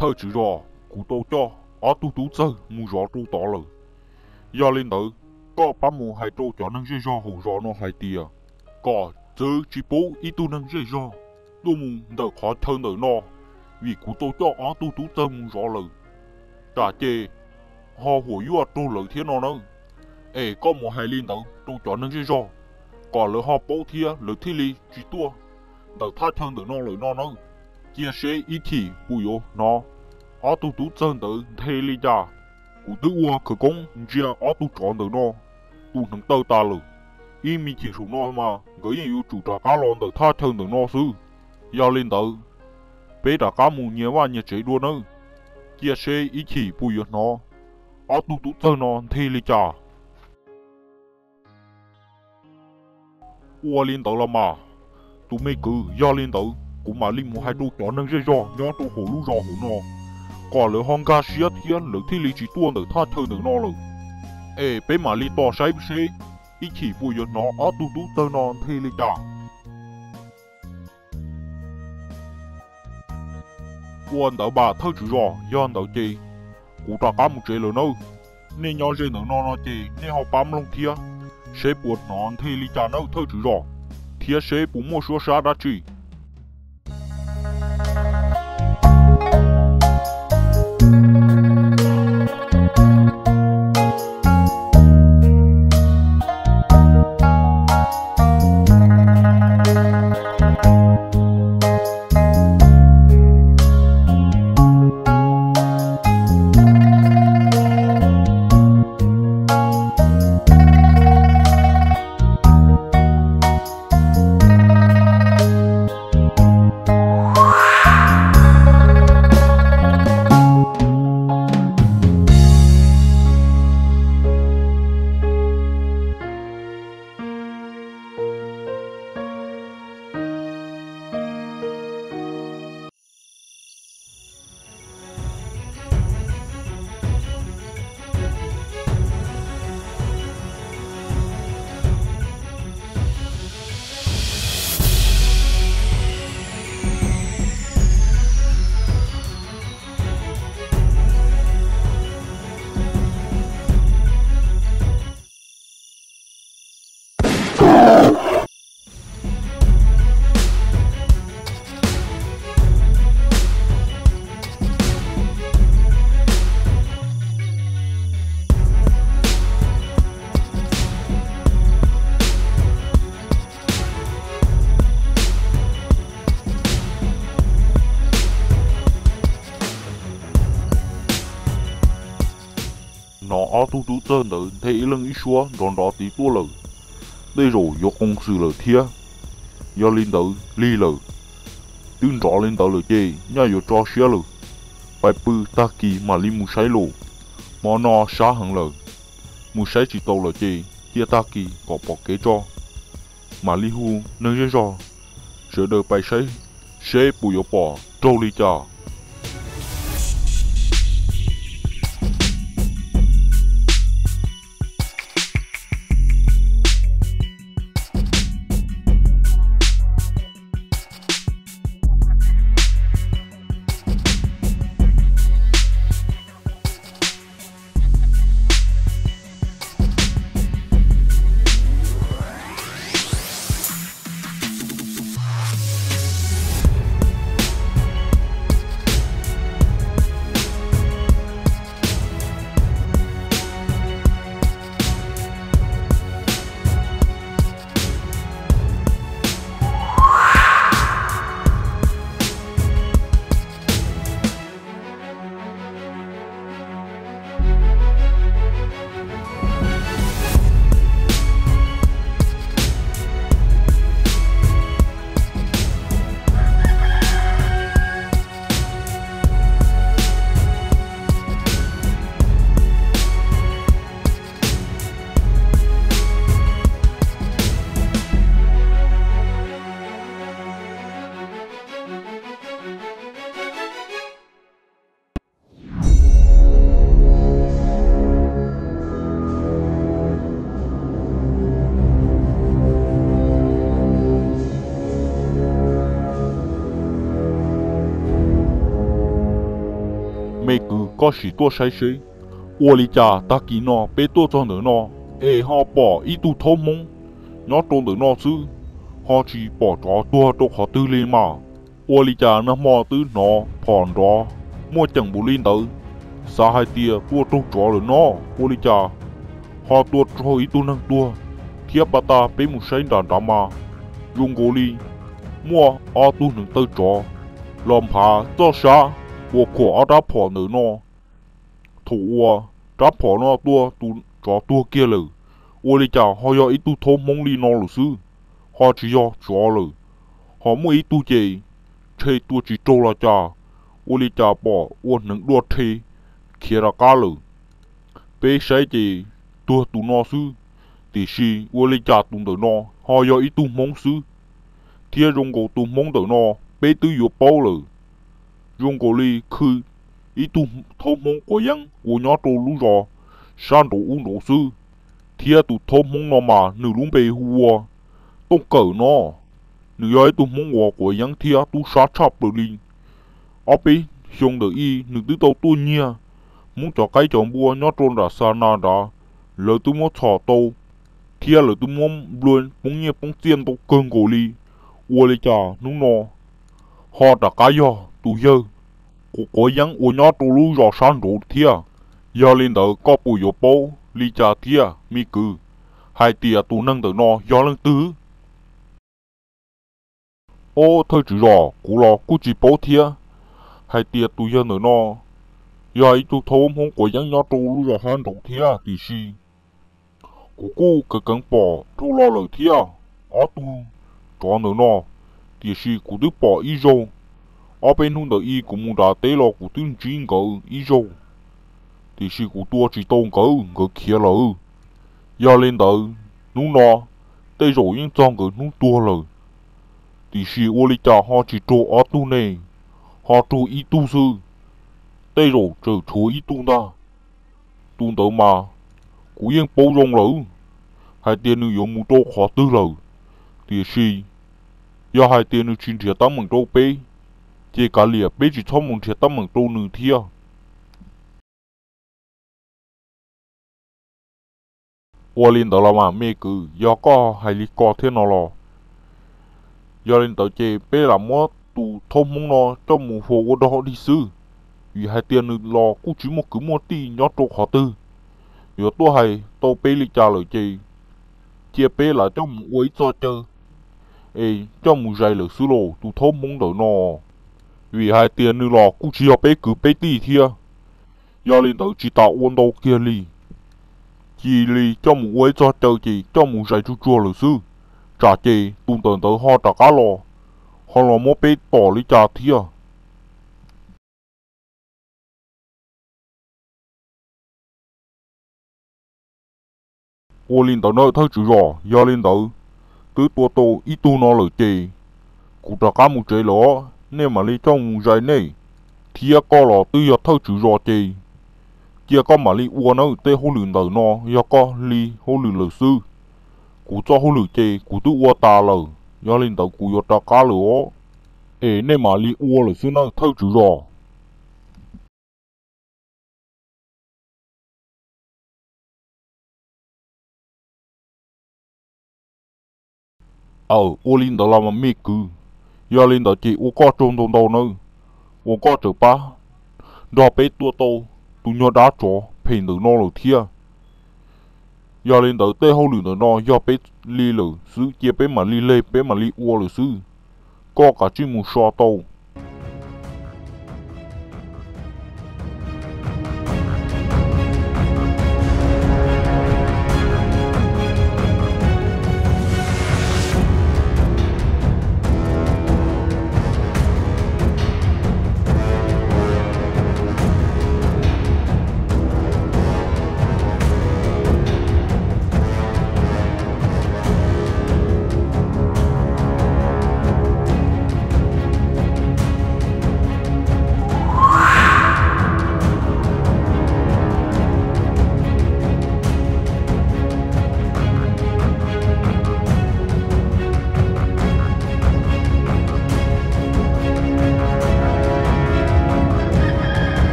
Thawj tswv zos, kuv tau coj ob tug tub txawg mus zov rau tod lawm. Yog li ntawd, koj pab mus hais rau cov neeg zej zog hauv zos no hais tias kom txwv tsis pub ib tug neeg zej zog tuaj mus ntawm qhov chaw ntawm no, vim kuv tau coj ob tug tub txawg mus zov lawm. Tsam ces ho huam yuaj raug lawv thiab no nawb. Es koj mus hais li ntawd rau cov neeg zej zog, kom lawv ho paub thiab lawv thiaj li tsis tuaj ntawm thaj chaw ntawm no lawm no nawb. Cia seb ib chim puas yuav hnov ob tug tub txawg ntawd nthe li cas. Kuv twb ua khawv koob ntsia ob tug tsov ntawm no tus hneev taw tas lawm. Ib me chim saum no mas nkawd yeej yuav tsum rov qab los ntawm thaj chaw ntawm no xwb. Yog li ntawd, peb rov qab mus nyias vaj nyias tsev dua nawb. Cia seb ib chim puas yuav hnov ob tug tub txawg no nthe li cas. Ua li ntawd los mas, tus me kwv, yog li ntawd kuv mam li mus hais rau cov neeg zej zog nyob rau hauv lub zos hauv no, kom lawv ho nkag siab thiab lawv thiaj li tsis tuaj ntawm thaj chaw ntawm no lawm. Es peb mam li tos saib seb ib chim puas yuav hnov ob tug tub txawg no nthe li cas. Ua ntawd mas thawj tswv zos, yog ntawd ces kuv rov qab mus tsev lawm nawb. Nej nyob ze ntawm no no ces nej ho pab mloog thiab, seb puas hnov nthe li cas nawb thawj tswv zos, thiab seb puas muaj suab sab dab tsi. Hnov ob tug tub txawg ntawd nthe ib leeg ib suab nrov nrov tid tuaj lawm, tej zaum yuav qoos xwm lawm thiab. Yog li ntawd lig lawm, twb nrov li ntawd lawm ces nyaj yuav tso siab lawm. Pais pw, tag kis mam li mus saib los. Hmo no sab heev lawm, mus saib tsis taus lawm ces cia tag kis kom pom kev tso. Mam li hu neeg zej zog sawv daws pais saib seb puas yuav pom raug li cas. Me kwv, koj sim tuaj saib seb, ua li cas tag kis no peb tuaj txog ntawm no es ho pom ib tug thaub hmoob nyob rau ntawm no xwb, ho tsis pom tsov tuag rau qhov twg li mas. Ua li cas nag hmo twb hnov phom nrov muaj ceem npaum li ntawd, xav hais tias tua raug tsov lawm no. Ua li cas ho tua raug ib tug neeg tuag thiab? Pab tas peb mus saib nram nrad mas zoo nkaus li muaj ob tug neev taw tsov los nphav txoj sab uas khuam ob rab phom ntawm no. Thaum uas rab phom no tua tus tsov tuag kiag lawm, ua li cas ho yog ib tug thaub hmoob li no lawm xwb, ho tsis yog tsov lawm, ho muaj ib tug ces rhe tua tsis raug los cas, ua li cas pom ua hneev dua rhe khiav rov qab lawm. Peb saib ces tuag tus no xwb, tiam sis ua li cas tus ntawm no ho yog ib tug hmoob xwb, thiab zoo nkaus tus hmoob ntawm no peb twb yuav paub lawm, zoo nkaus li khw ib tug thaub hmoob quav yeeb uas nyob rau lub zos sab nraud ub nraud xwb. Thiab tus thaub hmoob no mas nws lub npe hu ua Tooj Kawm no, nws yog ib tug hmoob uas quav yeeb thiab tub sab tshaj plaws li. Ob peb xyoo ntawm ib nws twb tau tuaj nyiag hmoob cov qaib cov npua nyob rau nram xa nas nrad, lawv twb muab txhom tau, thiab lawv twb muab nplua poob nyiaj poob txiaj ntau kawg nkaus li. Ua li cas hnub no ho rov qab yog tus yawg quav yeeb uas nyob rau lub zos sab nraud thiab? Yog li ntawd koj puas yuav paub li cas thiab me kwv, hais tias tus neeg ntawm no yog leej twg? Ob thawj tswv zos, kuv los kuj tsis paub thiab, hais tias tus yawg ntawm no yog ib tug thaub hmoob quav yeeb nyob rau lub zos sab nraud thiab, tiam sis kuv kuj keev keev pom dhau los lawm thiab ob tug tsov ntawm no, tiam sis kuv twb pom ib zaug. Ob peb hnub ntawm ib kuv mus nram teb los kuv twb ntsib nkawd ib zaug, tiam sis kuv tua tsis tau nkawd, nkawd khiav lawm. Yog li ntawd hnub no tej zaum yeej txog nkawd hnub tuag lawm, tiam sis ua li cas ho tsis raug ob tug ne, ho raug ib tug xwb. Tej zaum tseem tshuav ib tug ntag. Tus ntawd mas kuv yeej paub zoo lawm hais tias nws yuav mus rau qhov twg lawm, tiam sis yog hais tias nws tsis nrhiav teeb meem rau peb, ces kav liam peb tsis txhob mus nrhiav teeb meem rau nws thiab. Ua li ntawd los mas me kwv, yog koj hais li ko thiab no los, yog li ntawd ces peb lam muab tus thaub hmoob no coj mus faus ua dog dig xwb, vim hais tias nws los kuj tsis muaj kwv muaj tij nyob rau qhov twg. Yuav tuaj hais tau peb li cas lawm ces cia peb lam coj mus ua ib txoj caw es coj mus zais lawm xwb los tus thaub hmoob ntawm no, vim hais tias nws los kuj tsis yog peb kwv peb tij thiab. Yog li ntawd tsis tas ua ntau kiag li, cia li coj mus ua ib txoj caw ces coj mus zais tsuag tsuag lawm xwb, tsam ces tus ntawm ntawd ho rov qab los, ho los muab peb tom li cas thiab. Ua li ntawd na thawj tswv zos, yog li ntawd twb tua tau ib tug no lawm ces kuv rov qab mus tsev lawm os, nej mam li coj mus zais nej. Thiab koj los twb yog thawj tswv zos ces cia koj mam li ua nawb, tej hauj lwm ntawm no yog koj li hauj lwm lawm xwb. Kuv txoj hauj lwm ces kuv twb ua tas lawm, yog li ntawd kuv yuav rov qab lawm os, es nej mam li ua lawm xwb nawb thawj tswv zos. Aw, ua li ntawd los mas me kwv, yog li ntawd ces ua koj tsaug ntau ntau nawb, uas koj tseem pab nrog peb tua tau tus nyuag dab tsov phem ntawm no lawm thiab. Yog li ntawd tej hauj lwm ntawm no yog peb li lawm xwb, cia peb mam li leg peb mam li ua lawm xwb. Koj kav tsij mus so tau.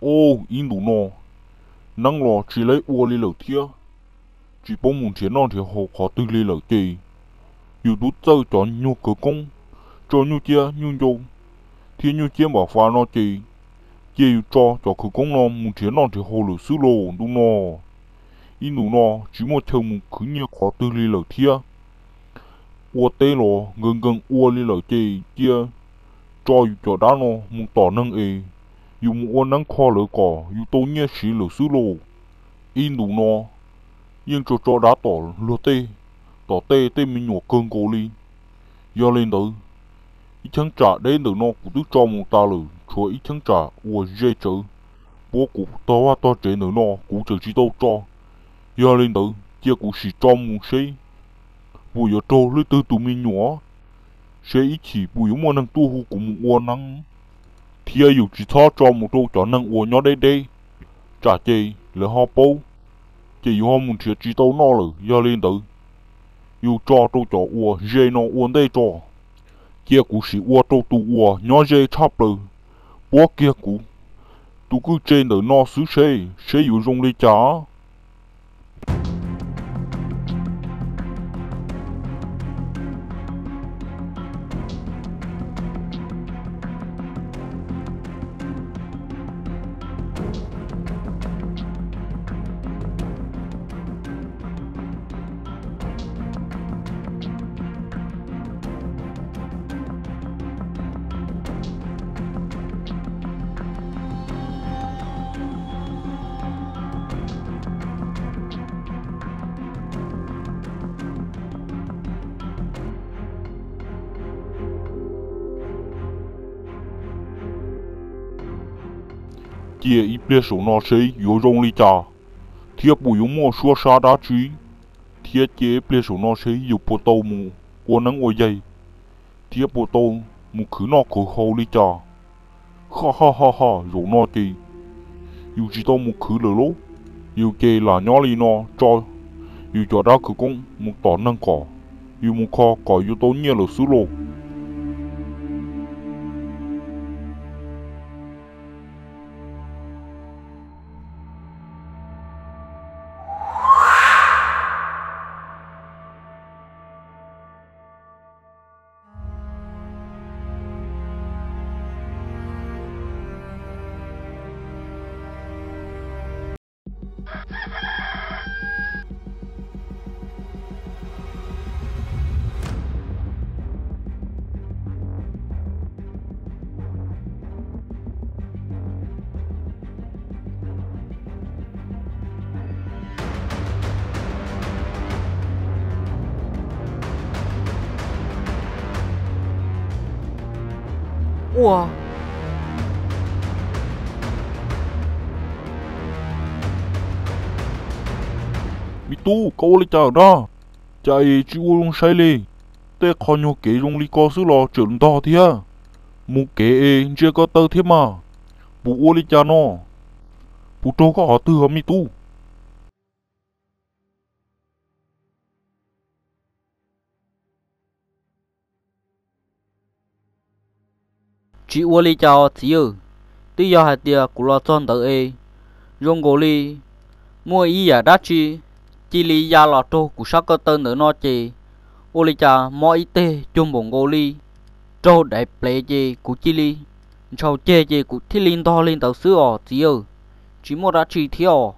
Au, ib ntus no neeb los tsis laib ua li lawm thiab, tsis paub mus nrhiav noj nrhiav haus qhov twg li lawm ces yus twb txawj cov nyuag khawv koob tso nyuj ciab nyuj ncau thiab nyuj ciab npam fas no ces cia yus tso cov khawv koob no mus nrhiav noj nrhiav haus lawm xwb lauj ntuj no. Ib ntus no tsis muaj chaw mus khwv nyiaj qhov twg li lawm thiab. Ua teb los nkees nkees ua li lawm ces cia tso yus cov dab no mus tom neeg es yus mus ua neeb kho lawv kom yus tau nyiaj siv lawm xwb lauj. Ib ntus no yeej tso tso dab tom luag tej, tom tej tej me nyuam kawg nkaus li. Yog li ntawd, ib cheeb tsam deb ntawm no kuv twb tso mus tas lawm, tshuav ib cheeb tsam uas ze tsawv puab kuv tog vaj tog tsev ntawm no kuv tseem tsis tau tso. Yog li ntawd cia kuv sim tso mus seb puas yuav raug leej twg tus me nyuam, seb ib chim puas yuav muaj neeg tuaj hu kuv mus ua neeb, thiab yus tsis txhob tso mus rau cov neeg uas nyob deb deb, tsam ces lawv ho paub, ces yus ho mus nrhiav tsis tau noj lawm. Yog li ntawd yus tso rau cov uas ze no ua ntej tso. Cia kuv sim ua rau tus uas nyob ze tshaj plaws puab kiag kuv tus kwj tse ntawm no xwb seb seb yuav zoo li cas. Cia ib pliag saum no seb yuav zoo li cas, thiab puas yuav muaj suab sab dab tsi, thiab cia ib pliag saum no seb yus puas tau mus ua neeb ua yaig, thiab puas tau mus khwv noj khwv haus li cas. Ha ha ha ha, zaum no ces yus tsis tau mus khwv lawm lauj. Yus ces lam nyob li no tso yus cov dab khawv koob mus tom neeg kom yus mus kho kom yus tau nyiaj lawm xwb lauj. Ua, me tub, koj ua li cas na? Cas es tsis ua zoo saib li? Tej qho nyuag kev zoo li ko xwb los tseem ntog thiab. Mus kev es ntsia ko taw thiab mas. Puas ua li cas no? Puas raug koj qhov twg os me tub? Tsis ua li cas os txiv. Twb yog hais tias kuv los txog ntawd es zoo nkaus li muaj ib yam dab tsi cia li ya los raug kuv sab ko taw ntawm no ces ua li cas mob ib teg cuag npaum nkaus li raug daiv plev ces kuv cia li ntshaus ceg ces kuv thiaj li ntog li ntawd xwb os txiv. Tsis muaj dab tsi thiab os.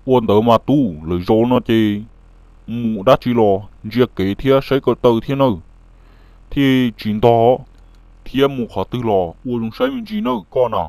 Ua ntawd mas tub, lwm zaus no ces mus dab tsi los ntsia kev thiab saib ko taw thiab nawb, thiaj tsis ntog thiab mus qhov twg los ua zoo saib me ntsis nawb koj na.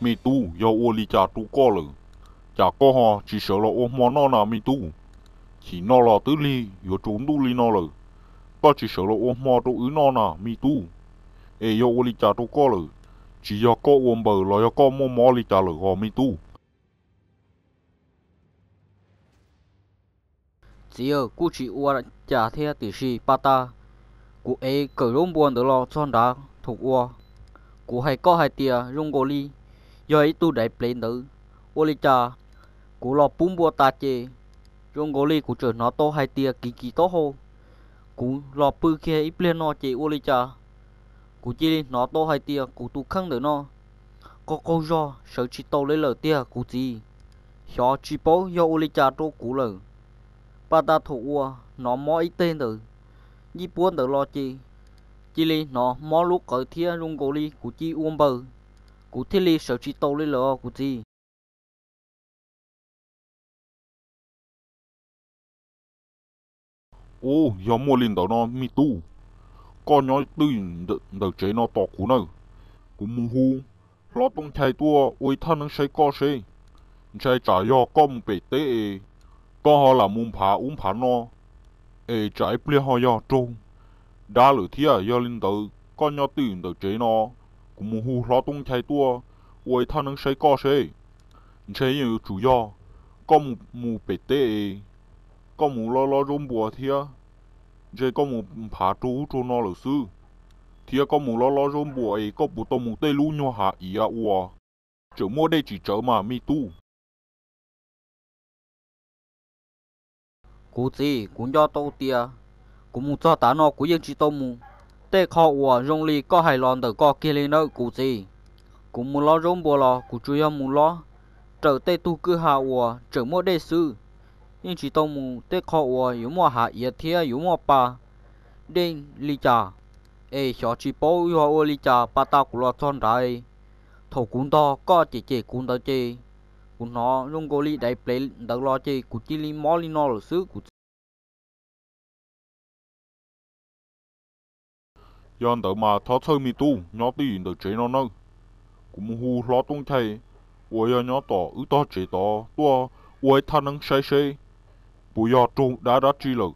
Me tub, yog ua li cas rau koj lawm, cas koj ho tsis sawv los ua hmo noj na me tub? Chim no los twb lig yuav tsaus ntuj li no lawm, koj tsis sawv los ua hmo rau wb noj na me tub? Es yog ua li cas rau koj lawm? Tsis yog koj ua npaws los yog koj muaj mob li cas lawm os me tub? Txiv, kuj tsis ua cas thiab tiam sis pas tas kuv ev kawm zaub npua ntawd los txog nrad thaum uas kuv hais koj hais tias zoo nkaus li yog ib tug daiv plev ntawd. Ua li cas kuv los pub npua tas ces zoo nkaus li kuv tseem hnov tau hais tias kiv kiv taub hau. Kuv los pw kiag ib pliag no ces ua li cas kuv cia li hnov tau hais tias kuv tus kheej ntawm no qaug qaug zog sawv tsis tau li lawm tiag kuv txiv. Xyov tsis paub yog ua li cas rau kuv lawm. Pas tas thaum uas hnov mob ib teg ntawm yij puab ntawd los ces cia li hnov mob lub qawv thiab zoo nkaus li kuv cia ua npaws, kuv thiaj li sawv tsis tau li lawm os kuv txiv. Ub, yog muaj li ntawd no me tub, koj nyob twj ywm ntawm tsev no tos kuv nawb, kuv mus hu hlob Tooj Nchai tuaj ua ib thaj neeb saib koj seb. Ntshai tsam yog koj mus pem teb es koj ho lam mus nphav ub nphav no es tsam ib pliag ho yog raug dab lawm thiab. Yog li ntawd koj nyob twj ywm ntawm tsev no, kuv mus hu hlob Tooj Nchai tuaj ua ib thaj neeb saib koj seb. Ntshai yeej yuav tsum yog koj mus pem teb es koj mus lob lob zaub npua thiab, ntshai koj mus nphav rau ub rau no lawm xwb, thiab koj mus lob lob zaub npua es koj puas tau mus tej lub nyuag hav iav uas tseem muaj dej tsis tsawv mas me tub? Kuv txiv, kuv nco tau tias kuv mus txog tav no kuv yeej tsis tau mus tej qho uas zoo li koj hais los ntawm ko kiag li nawb kuv txiv. Kuv mus lob zaub npua los kuv tsuas yog mus lob raws tej tug kwj ha uas tseem muaj dej xwb, yeej tsis tau mus tej qho uas yuav muaj hav iav thiab yuav muaj pas dej li cas. Es xyov tsis paub yog ua li cas pas tas kuv los txog nrad, thaum kuv ntog koj cem cem kuv ntawd ces kuv hnov zoo nkaus li daiv plev ntawd los ces kuv cia li mob li no lawm xwb kuv txiv. Yog ntawd mas thov txhawj me tub nyob twj ywm ntawm tsev no nawb, kuv mus hu hlob Tooj Nchai uas yog nyob tom wb tog tsev tod tuaj ua ib thaj neeb saib seb puas yog raug dab dab tsi lawm.